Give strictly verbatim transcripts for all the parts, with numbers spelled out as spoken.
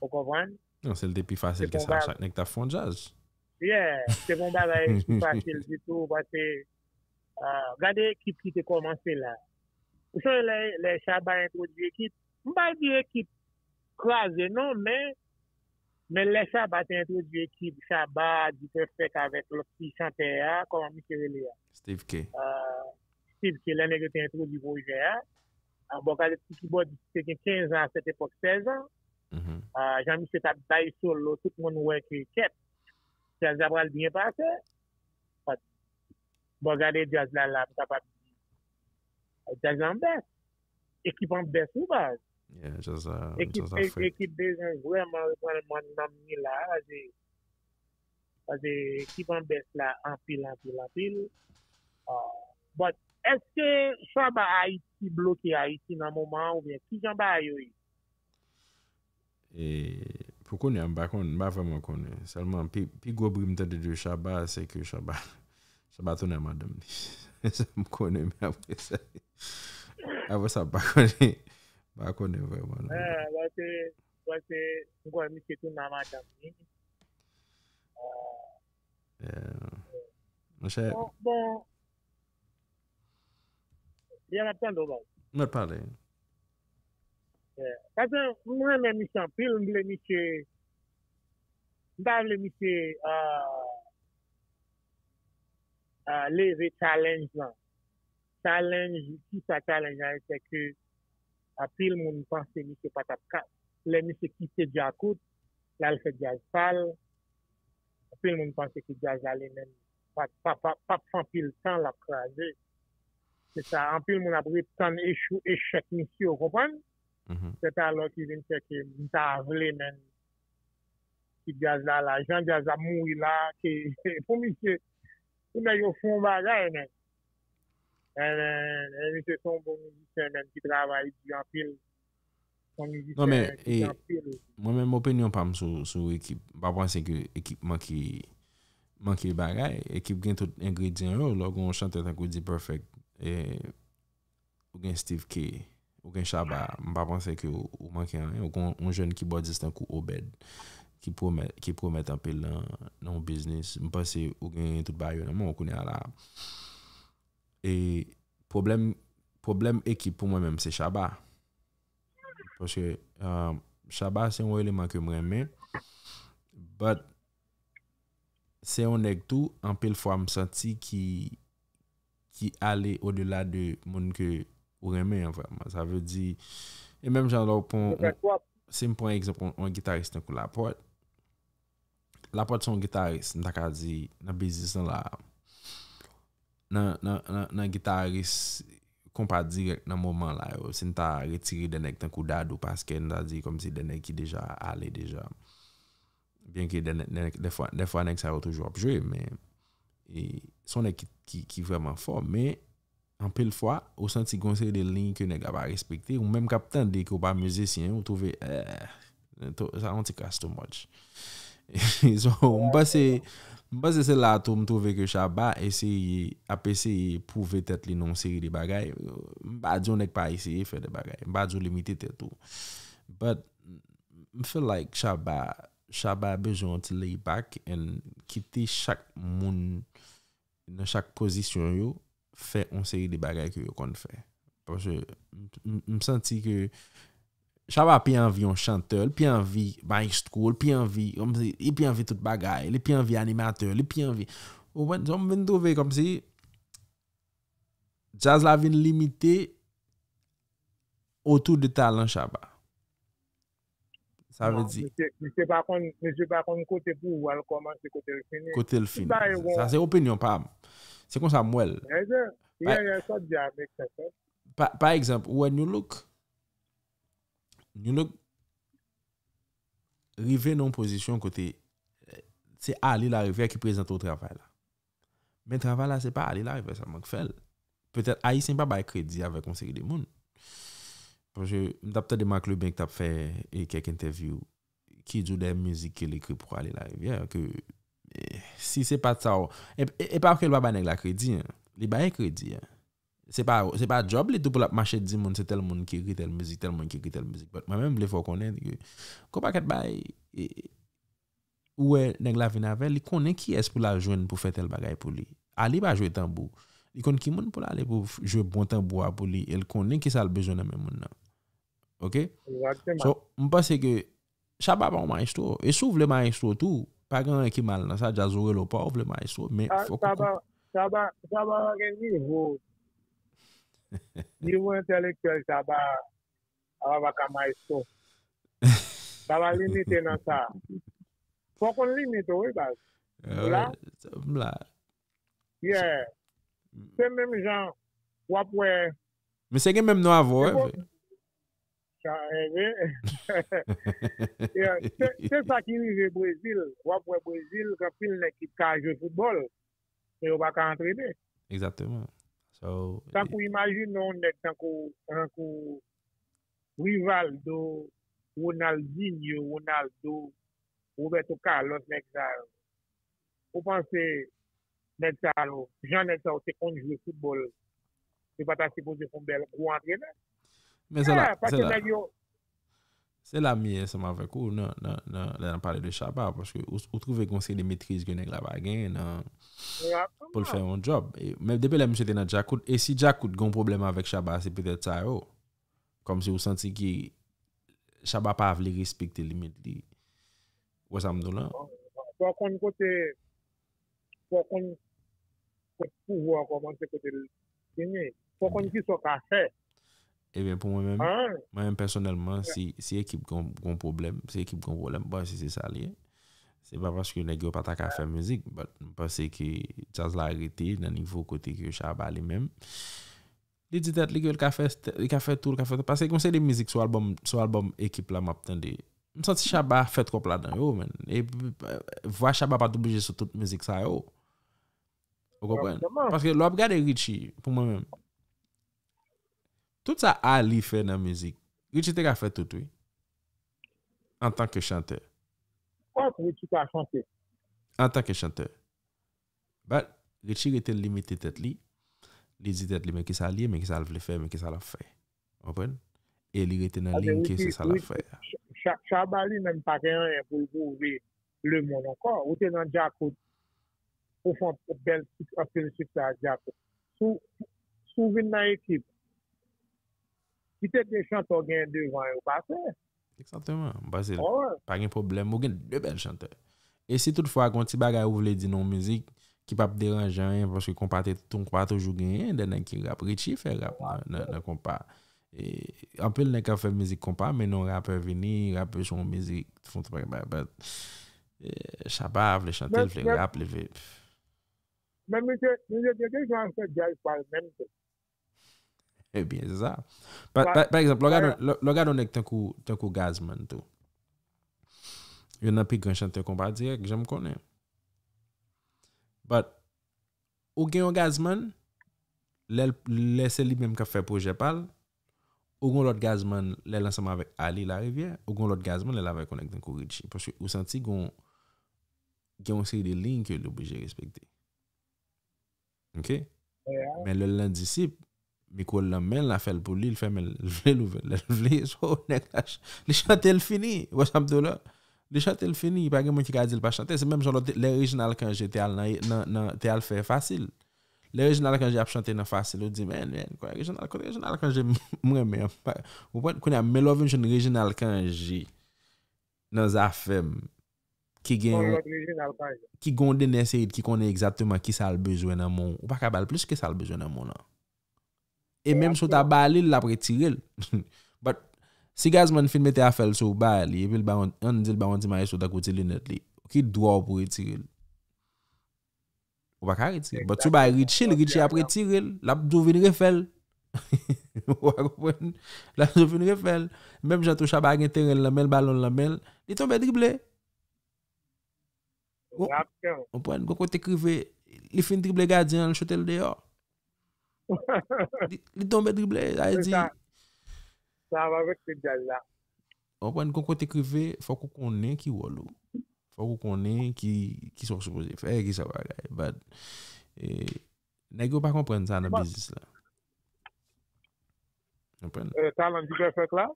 Ou konprann? Non, se l te pi fasil ke sa. Chak nèg t ap fè yon djaz. Yeah, se pa yon bagay ki fasil ditou, paske uh, gade ekip ki te kòmanse la. Ou sonje lè, lè Shabba entwodui ekip? M pa di ekip kraze non, men men lè Shabba te entwodui ekip Shabba, D-Perfect avèk lòt ti chantè a, kòman misye rele a? Steve K. Steve K, lè nèg yo te entwodui pwojè a. Bon, gade ti kibòdis te gen kenz an a sèt epòk, sèz an. Jan misye t ap bay solo, tout moun wè ke kèt, djaz la pral byen pase. Bon, gade djaz la la, m kapab di djaz la an bèf. Ekip an bèf wi baz. Ekip bezwen vrèman reprann mòn nanm li la. Paske ekip an bèf la anpil, anpil, anpil. But èske Shabba Ayiti bloke Ayiti nan moman an oubyen kijan bagay yo ye? E pou kounye a, m pa konn, m pa vrèman konnen. Sèlman, pi, pi gwo bri m tande de Shabba, se ke Shabba, Shabba tounen a madanm li. Se sa m konnen, men apre sa, apre sa, m pa konnen. M pa konnen vrèman, non. Paske, paske, m kwè misye tounen a madanm li. Monchè. Bon, bon. Byen ap tande w, baz. Mwen pale. Paske m renmen misye anpil, m vle misye, m ta vle misye leve challenge lan. Challenge, kisa challenge lan ye? Se ke anpil moun panse misye pa t ap ka, lè misye kite Djakout, l al fè djaz pa l, anpil moun panse ke djaz la li menm p ap fè anpil tan l ap kraze. Se sa, anpil moun ap ret tann echèk misye, ou konprann? Se talè ki vin fè ke m ta vle menm ki djaz la la, jan djaz ap mouri la, ke pou misye, pou nèg yo fè yon bagay menm. Misye se yon bon mizisyen menm ki travay di anpil. Non, men mwen menm, opinyon pa m sou, sou ekip, m pa panse ke ekip manke, manke bagay. Ekip gen tout engredyan yo. Lè w gen yon chantè tankou D-Perfect, ou gen Steve K, ou gen Shabba, m pa panse ke ou manke anyen. Ou gen yon jèn kibòdis tankou Obed ki pwomèt, ki pwomèt anpil nan, nan yon biznis. M panse ou gen tout bagay yo nan men w kounye a la. E pwoblèm, pwoblèm ekip pou mwen menm se Shabba. Paske Shabba se yon eleman ke m renmen. But se yon nèg tou, anpil fwa m santi ki, ki ale odela de moun ke ou renmen an vrèman. Sa vle di, e menm jan lè w pran, si m pran egzanp yon, yon gitaris tankou Laporte, Laporte se yon gitaris, m ta ka di, nan biznis lan la, nan, nan, nan, nan gitaris konpa dirèk nan moman la yo, si n ta retire de nèg tankou Dadou, paske n ta di kòmsi de nèg ki deja ale deja. Byenke de, de, dèfwa, dèfwa nèg sa yo toujou ap jwe, men e, se yon nèg ki, ki, ki vrèman fò, men anpil fwa, ou santi gen yon seri de liy ke nèg la pa respekte, ou menm k ap tande ke w pa mizisyen, ou twouve, eh, sa yon ti kras too much. So, m panse, m panse se la tou m twouve ke Shabba eseye, ap eseye pwouve tèt li nan yon seri de bagay. M pa di yon nèg pa eseye fè de bagay. M pa di w limite tèt ou. But, m feel like Shabba, Shabba bezwen yon ti lay back and kite chak moun nan chak pozisyon yo fè yon seri de bagay ke yo konn fè. Paske m, m, m santi ke Shabba pi anvi yon chantè, li pi anvi mayestwo, li pi anvi, kòmsi, li pi anvi tout bagay, li pi anvi animatè, li pi anvi. Ou konprann? So, m vin twouve kòmsi djaz la vin limite otou de talan Shabba. Sa vle di. Misye pa konn, misye pa konn kote pou ou al kòmanse, kote l fini. Kote l fini. Sa se opinyon pa m. Se konsa m wè l. Yeah, yeah, sa w di a make sense. Pa, pa egzanp, ou wè New Look. New Look rive nan yon pozisyon kote, eh, se Ali Larivière ki prezante w travay la. Men travay la, se pa Ali Larivière sèlman k fè l. Petèt Ayisyen pa bay kredi avèk yon seri de moun. Paske m t ap tande Marc Leblanc k t ap fè, e, kèk entèvyou ki di w de mizik ke l ekri pou Ali Larivière, ke, e, si se pa t sa w, e, e, e pa ke l pa bay nèg la kredi, en. Li bay kredi, en. Se pa, se pa djòb li tou pou l ap mache di moun se tèl moun ki ekri tèl mizik, tèl moun ki ekri tèl mizik. But mwen menm, m vle fè w konnen ke gon pakèt bagay, e, ou wè nèg la vin avè l, li konnen kiyès pou l al jwenn pou fè tèl bagay pou li. Ali pa jwe tanbou. Li konn ki moun pou l ale pou f- jwe bon tanbou a pou li, e l konnen kisa l bezwen nan men moun nan. Oke? Egzakteman. So, m panse ke Shabba pa yon maestro. E si w vle maestro tou, pa gen anyen ki mal nan sa, djaz ou rele w pa w vle maestro, men Sa- fòk ou Shabba, Shabba, Shabba pa gen nivo. Nivo entèlektyèl Shabba, Shabba pa ka maestro. Shabba limite nan sa. Fò konn limite, wi, baz. Ah, La? M la. Yeah. Se menm jan, w ap wè. Misye gen menm non avè w, Evo- wi. Sa, eh, wi. Yeah, se- Se sa ki rive Brezil. W ap wè Brezil, gen anpil nèg ki ka jwe foutbòl, men yo pa ka antrene. Egzakteman. So, Tankou imajine yon nèg tankou, tankou Rivaldo, Ronaldinho, Ronaldo, Roberto Carlos, nèg sa yo. Ou panse nèg sa yo, jan nèg sa yo te konn jwe foutbòl, yo pa ta sipoze fè yon bèl gwo antrenè? men se la, Yeah, paske se la. Nèg yo, Se la m ye ansanm avèk ou nan, nan, nan, lè n ap pale de Shabba, paske ou, ou twouve gen yon seri de metriz ke nèg la pa gen nan, yeah, pou l fè yon djòb. E, men depi lè misye te nan Djakout, e si Djakout gen yon pwoblèm avèk Shabba, se petèt sa yo. Kòmsi ou santi ki Shabba pa vle respekte limit li. Ou wè sa m di w lan? Fò konn kote, fò konn kote pouvwa kòmanse, kote l fini. Fò konn ki sa w ka fè. Ebyen, pou mwen menm, An, mwen menm pèsonèlman, si, si ekip gon, gon pwoblèm, si ekip gon pwoblèm, bon, si se sa li ye. Se pa paske nèg yo pa ta ka fè mizik, but m panse ke djaz la rete nan nivo kote ke Shabba li menm. Li di tèt li ke l ka fè, li ka fè tou, li ka fè tou. Paske gon seri de mizik sou albòm, sou albòm ekip la m ap tande. M santi Shabba fè twòp ladan yo, men. E, vwa Shabba pa t oblije sou tout mizik sa yo. Ou konprann? Egzakteman. Paske lè w ap gade Richie, pou mwen menm, tout sa Ali fè nan mizik, Richie te ka fè tout, wi. Antanke chantè. Kòk Richie ka chante. Antanke chantè. But Richie rete limite tèt li. Li di tèt li, men kisa l ye, men kisa l vle fè, men kisa l ap fè. Ou konprann? E li rete nan liy ke se sa l ap fè a. Shabba li menm pa gen anyen pou l pwouve lemonn ankò. Ou te nan Djakout, ou fè yon bèl, anpil sikse ak Djakout. Si w, si w vin nan ekip, kite de chantè w genyen devan yo pase. Egzakteman. M panse Alright. Pa gen pwoblèm. Ou gen de bèl chantè. E si toutfwa gen yon ti bagay ou vle di nan yon mizik ki p ap deranje anyen, paske konpa te, konpa toujou genyen de nèg ki rap. Richie fè rap nan, nan, nan konpa. E, anpil nèg k ap fè mizik konpa, men non rapè vini, rapè sou yon mizik, fè yon ti bagay, but, e, Shabba vle chante, l vle rap, li vle. Men misye, misye te deja fè djaz pa l menm tou. Ebyen, se sa. Pa, pa, pa egzanp, lè w gade, lè, lè w gade yon nèg tankou, tankou Gazzman tou. Youn nan pi gran chantè konpa dirèk, jan m konnen. But, ou gen yon Gazzman, lè, lè se li menm k ap fè pwojè pa l, ou gen yon lòt Gazzman, lè l ansanm avèk Ali Larivière, ou gen yon lòt Gazzman, lè l avèk yon nèg tankou Richie. Paske ou santi gen, gen yon seri de liy ke li oblije respekte. Oke? Men lè l nan disip, mikwo l nan men l, l a fè l pou li, l fèmen l, l vle l ouvè l, lè l vle, so, nèg la, li chante l fini, ou wè sa m di w la? Li chante l fini, pa gen moun ki ka di l pa chante, se menm jan lè Reginald Cangé te al nan, nan, nan, te al fè Fasil. Lè Reginald Cangé ap chante nan Fasil, ou di, men, men, kote Reginald, kote Reginald Cangé m renmen an? Ou konprann? Kounye a, men lè w vin jwenn Reginald Cangé nan Zafèm, ki gen yon, ki gen yon Dener Ceide ki konnen egzakteman ki sa l bezwen nan men w, ou pa ka ba l plis ke sa l bezwen nan men w lan. E menm si w ta ba li l, l ap retire l. But, si Gazzman fin mete afè l sou w, ba li, epi l ba yon, ann di l ba yon ti maestro tankou ti linèt li, ki dwa w pou retire l? Ou pa ka retire l. But si w bay Richie l, Richie ap retire l, l ap di w vin refè l. Ou pa konprann? L ap di w vin refè l. Menm jan tou Shabba gen teren l nan men l, balon l nan men l, li tonbe drible. Ou konprann? Gon kote k rive, li fin drible gadyen an, l choute l deyò. Li, li tonbe drible, sa vle di. Sa va vek se djaz la. Ou konprann? Gon kote k rive, fòk ou konnen ki wòl ou. Fòk ou konnen ki, ki sa w sipoze fè, ki sa w bagay. But, e, nèg yo pa konprann sa nan biznis la. Konprann? Talan D-Perfect la.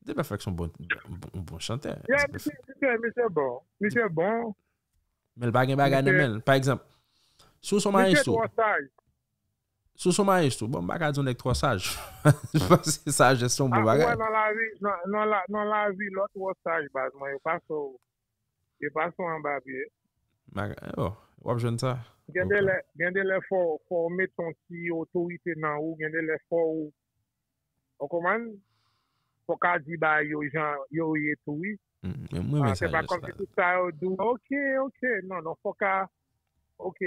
D-Perfect se yon bon, bon, bon chantè. Yeah, misye, misye, misye bon. Misye bon. Men l pa gen bagay nan men l. Pa egzanp, si w se yon Misye mayestwo, twò saj. si w se yon mayestwo, bon, m pa ka di yon nèg twò saj. Paske sajès se yon bon Ah, ou wè bagay. nan lavi, nan, nan, la, nan lavi, lè w twò saj, baz mwen, yo pase w, yo pase w anba pye. Bagay, oh, w ap jwenn sa. Gen de lè, gen de lè fò, fò w mete yon ti otorite nan ou, gen de lè fò w, ou konprann? Fò w ka di bagay yo jan yo ye tou, wi. Mm, men mwen renmen Ah, se pa sajès kòm la. Si tout sa yo di w, ok, ok, non, non, fò w ka, ok,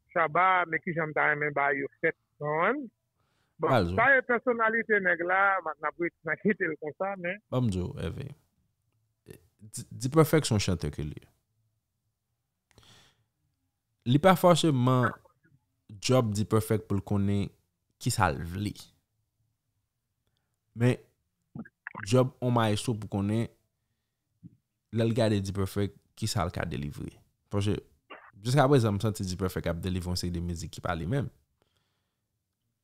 Shabba, men ki jan m ta renmen bagay yo fèt, konprann? Bon, Baz, sa e pèsonalite nèg la, m ap, n ap ret-, n ap kite l konsa, men Ban m di w, Hervé. D-Perfect se yon chantè ke li ye. Li pa fòseman djòb D-Perfect pou l konnen ki sa l vle. Men djòb yon mayestwo pou konnen lè l gade D-Perfect ki sa l ka delivre. Paske jiska prezan m santi D-Perfect ap delivre yon seri de mizik ki pa li menm.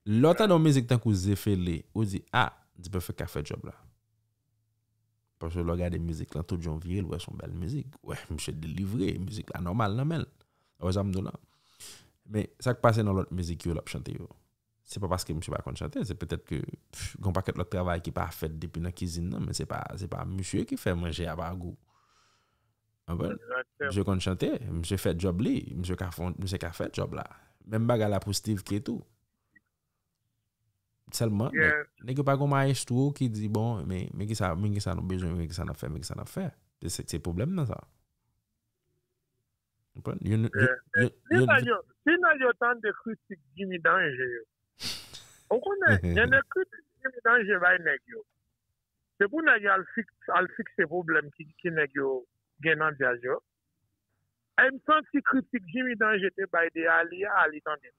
Lè w tande yon mizik tankou Zefele, ou di, ah, D-Perfect ka fè djòb la. Paske lè w gade mizik lan, tout jan w vire l, ou wè se yon bèl mizik. Ou wè misye delivre, mizik la nòmal nan men l. Ou wè sa m di w la? Men sa k pase nan lòt mizik yo l ap chante yo, se pa paske misye pa konn chante, se petèt ke pff, gen yon pakèt lòt travay ki pa fèt depi nan kizin nan, men se pa, se pa misye ki fè manje a pa gou. Konprann? Misye konn chante, misye fè djòb li, misye ka fè, misye ka fè djòb la. Menm bagay la pou Steve K tou. Sèlman, nèg yo pa gen mayestwo ki di, bon, men, men kisa, men kisa nou bezwen, men kisa n ap fè, men kisa n ap fè. Se, se pwoblèm nan sa. Konprann? Youn, youn, Si nèg yo, si nèg yo tande kritik Jimmy Danje yo, ou konnen, gen de kritik Jimmy Danje bay nèg yo. Se pou nèg yo al, fiks, al fikse pwoblèm ki, ki nèg yo gen nan djaz yo. E m santi kritik Jimmy Danje te bay de Ali a, Ali tande.